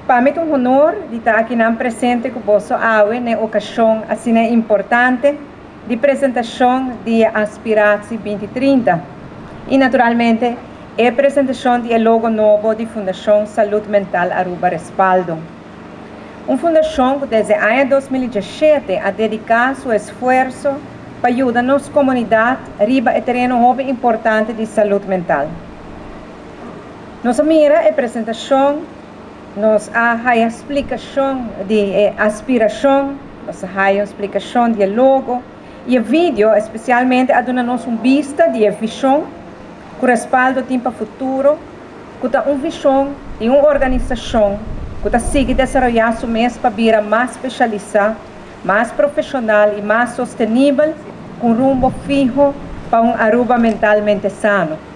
Pa mi ta un honor di ta akinan presente ku boso awe na e okashon asina importante di presentashon di e Aspiratie 2030 i naturalmente e presentashon di e logo nobo di Fundashon Salud Mental Aruba Respaldo. Un fundashon ku desde aña 2017 a dediká su esfuerso pa yuda nos komunidat riba e tereno hopi importante di salud mental. Nos a mira e presentashon, nos a haya splikashon di e aspirashon, nos a haya un splikashon di e logo i e video espesialmente a duna nos un bista di e vishon ku Respaldo tin pa futuro, ku ta un vishon di un organisashon ku ta sigui desaroyá su mes pa bira mas spesialisá, mas profeshonal i mas sostenibel ku un rumbo fiho pa un Aruba mentalmente sano.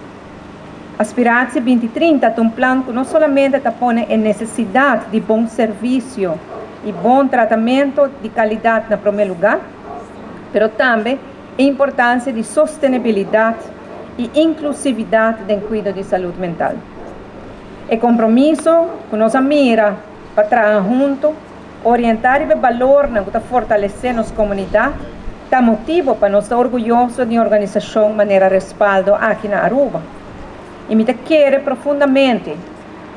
Aspiratie 2030 ta un plan ku no solamente ta pone e nesesidat di bon servisio i bon tratamentu di kalidat na promé lugá, pero tambe e importansia di sostenibilidat i inklusividat den kuido di salud mental. E kompromiso ku nos a mira pa traha huntu, orientá riba e balornan ku ta fortalesé nos komunidat, ta motibu pa nos ta orguyoso di un organisashon manera Respaldo aki na Aruba. I mi ta kere profundamente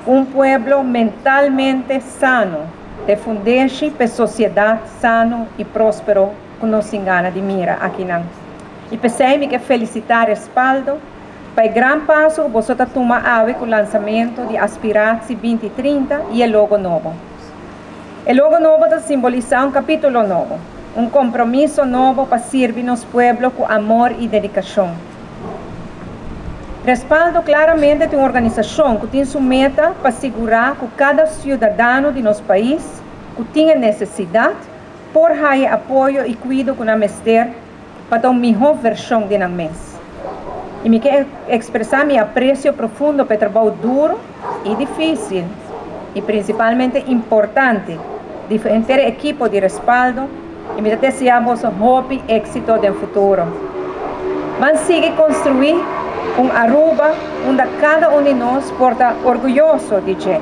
ku un pueblo mentalmente sano ta e fundeshi pa e sosiedat sano i próspero ku nos tin gana di mira akinan. I p'esei mi ke felisitá Respaldo pa e gran paso ku boso ta tuma awe ku lansamentu di Aspiratie 2030 i e logo nobo. E logo nobo ta simbolisá un kapítulo nobo, un kompromiso nobo pa sirbi nos pueblo ku amor i dedikashon. Respaldo klaramente ta un organisashon ku tin su meta pa sigurá ku kada siudadano di nos pais ku tin e nesesidat por haya apoyo i kuido ku nan mester pa ta un mihó vershon di nan mes. I mi ke ekspresá mi apresio profundo pa e trabou duru i difísil i prinsipalmente importante di henter e ekipo di Respaldo i mi ta deseá boso hopi éksito den futuro. Ban sigui konstruí un Aruba unda kada un di nos por ta orguyoso di dje,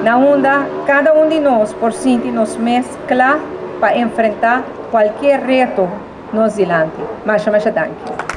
na unda kada un di nos por sinti nos mes kla pa enfrentá kualkier reto nos dilanti. Masha masha danki.